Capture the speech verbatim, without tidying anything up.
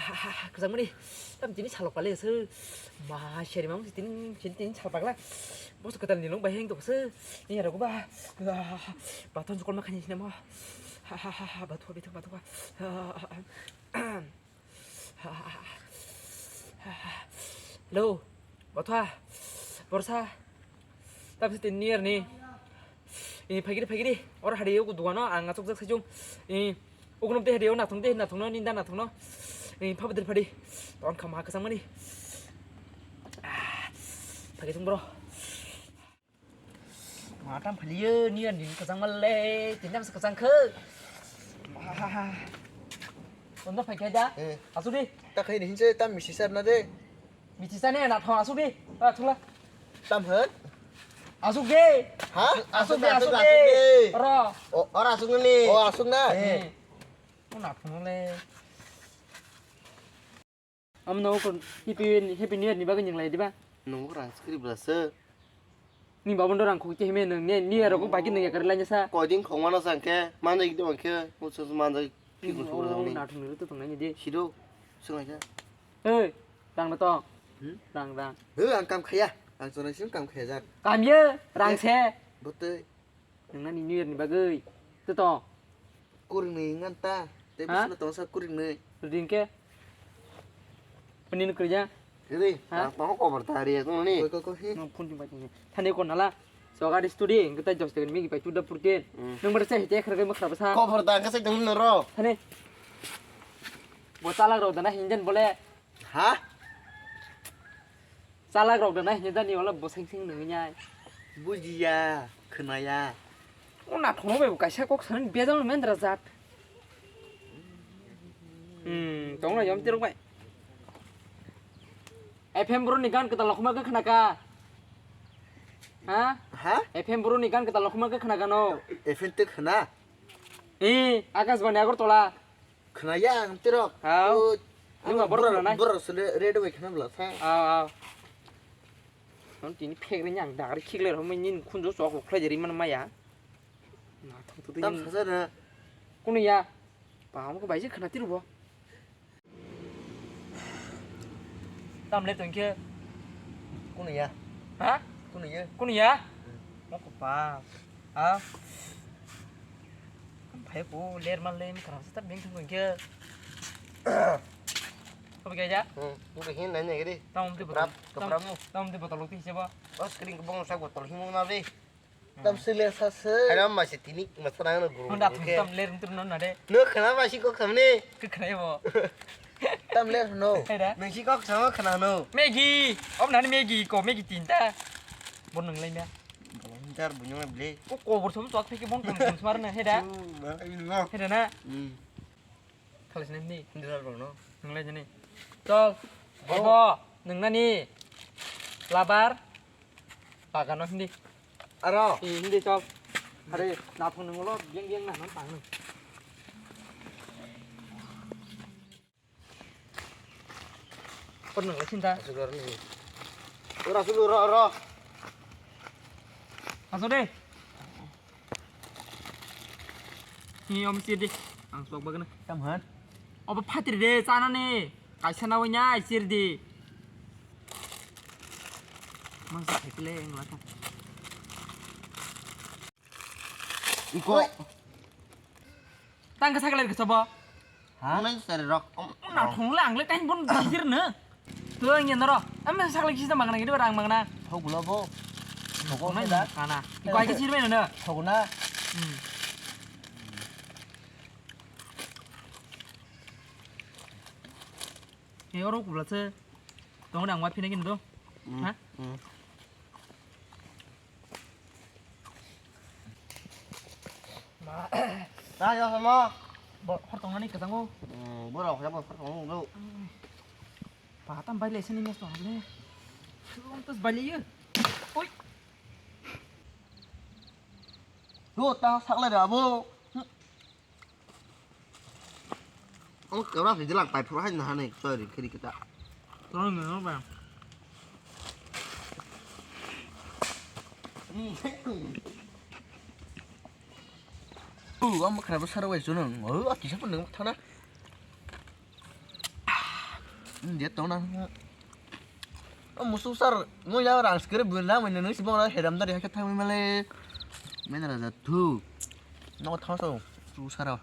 Kwchangmani, tam tini salok pale se. Ma, seri mang tini, tini, tini salpakla. Boso kwtal ni long bai heng to se. Ni rok ba. Bathon jokol ma khani sinamo. Ha, ha, ha, ha, bathua, bathua, bathua. Hello, bathua. Borsa. Tam se tini ni. Ini phagiri, phagiri. Or hari yo duano ang achuk jak sajung. Ini Ugunum teh dia nathung teh nathung no ninda nathung no. Ni pha bedil phadi. Ton khama kwchang mani. Ah, phagi thung bro. Matam phaliyo ni ani kwchang malle tinjam se kwchang khe. Tondo phai khe da. Eh. Asu di. Ta khai ni hinse tam misi sar na de. Mithi sani na thong asuk di. Ah, thula. Tam hwn? Asuk di. Ha? Asuk di, asuk di. Ro. O, ora asuk ni. O, asuk na. Eh. Mo na thong le. Am no ko happy, happy new year ni bagwi ning lai diba? Nung rang skri bla se. Ni babon do rang khok te hime nung ne, ni aro ko bagi nung yakar lai sa. Koiding khong mano sang khe, manjak di bang khe, mo se manjak. Ki gun khobor jang ni. Na thung ni to tong nai ni di. Sido, sung lai khe. Hei, rang na tong. Hmm? Rang, rang. He, ang kam khaya. Ang chonai sim kam khaya jak. Kam ye, rang se. Botoi. Nang nani New Year ni bagwi. To to. Kuring ni ngan ta. Te ha? Bisna tong sa kuring ni. Ring ke. Pani ni kerja. Ri, ha? Ang tong ko berta ri tong ni. Ko, ko, ko, he. No phone jumpa ni. Thani ko nala. Soga di studi, kita jos dengan migi pai tuda purtin. Hmm. Nang bersa hite kerja makra basa. Ko berta ka sa tong no ro. Thani. Bo chalak ro dana hinjan bole. Ha? Chalak rok dana hinwi dani wala bwseng seng nungwi nai. Bujiya, khwnaya. O nathokno bai bo kaisa kok sanani bejal mendra jat. Hmm, tongla yom tirok bai. F M bro ni gan kwtal lokhuma khe khna ka? Ha? Ha? F M bro ni gan kwtal lokhuma khe khna ka no? F M te khna? Eh, Akashbani Agartala. Khwnaya ang tirok. Hao. Nung ma borok khwnanai? Borok se re-, radio bai khwna bwla sa. Ao, ao. Nung tini phek ri yang dagri khikle rw mani nini khunju chok rok khlai jeri man maya. Na thung tu tu. Tam saja na. Kunu ya? Paham ko bai je khwna tiru bo. Tam le tong khe. Kunu ya? Ha? Kunu ya? Kunu ya? Hmm. Moko pa. Ha? Phai ko ler mal le mi khara sa beng thang khe. Ko ge ja? Hmm. Ko hin nai nai gidi. Tam de botol. Kapra, kapra mu. Tam de botol ti se ba. Bas kring ko bong sa botol himu na be. Tam sile sa se. Hai ram ma se tini ma sa nang guru. Honda ke. Tam ler tur non na de. No khana ma si ko khamne. Ke khana bo. Tam ler no. Hai da. Nang si ko sama khana no. Maggie. Om nan Maggie ko Maggie tinta. Bon nang lai na. Jar bunyong ble. Ko ko bor som tok theke bon kon kon smar na heda. Chu, ba ai no. Heda na. Hmm. Khalas ni hindi. Hindi sar no. Nang lai jani. Chol. Bo. Bo. Nang nani. Labar. Bagano hindi. Aro. Eh, hindi chol. Are, na phone ngolo, biang biang na non pang. Por nang lasin ta. Asuk aro ni. Ora asuk ro ro. Aso de. Ni om sir di. Ang sok bagana. Tam han. Obo phatri de chana ni. Kaisa na wanya sir di. Mang sa thekle eng laka. Iko. Oi. Tang ka sakle ke sobo. Ha? Nang sari rok. Na thong le ang le tain bon jir na. Tu ang yan ro. Am sakle kisa mangna gidi rang mangna. Thok gulo bo. Thok na da. Kana. Iko ai ke sir mai na. Thok na. Hmm. He oro kubla se. Tong dang wa phine kin do. Hmm. Ha? Hmm. Ta yo sama. Bo hor tong nani katango. Hmm, bo rok ya bo hor tong do. Pa tam bai le sini mes tong le. Tong tas bai le ye. Oi. Do ta sak le da bo. Ang kebra sini jelang pai phuru hai nahani sorry kiri kita. Tolong nang apa? Uh, ang makhra bo saro bai chunung. Oh, akisa pun nang thana. Dia tong na. O musu sar, no ya rang skere bu na, mene nung sibong ra heram dari hakhe thang male. Mene ra ja thu. No thang so, su sara.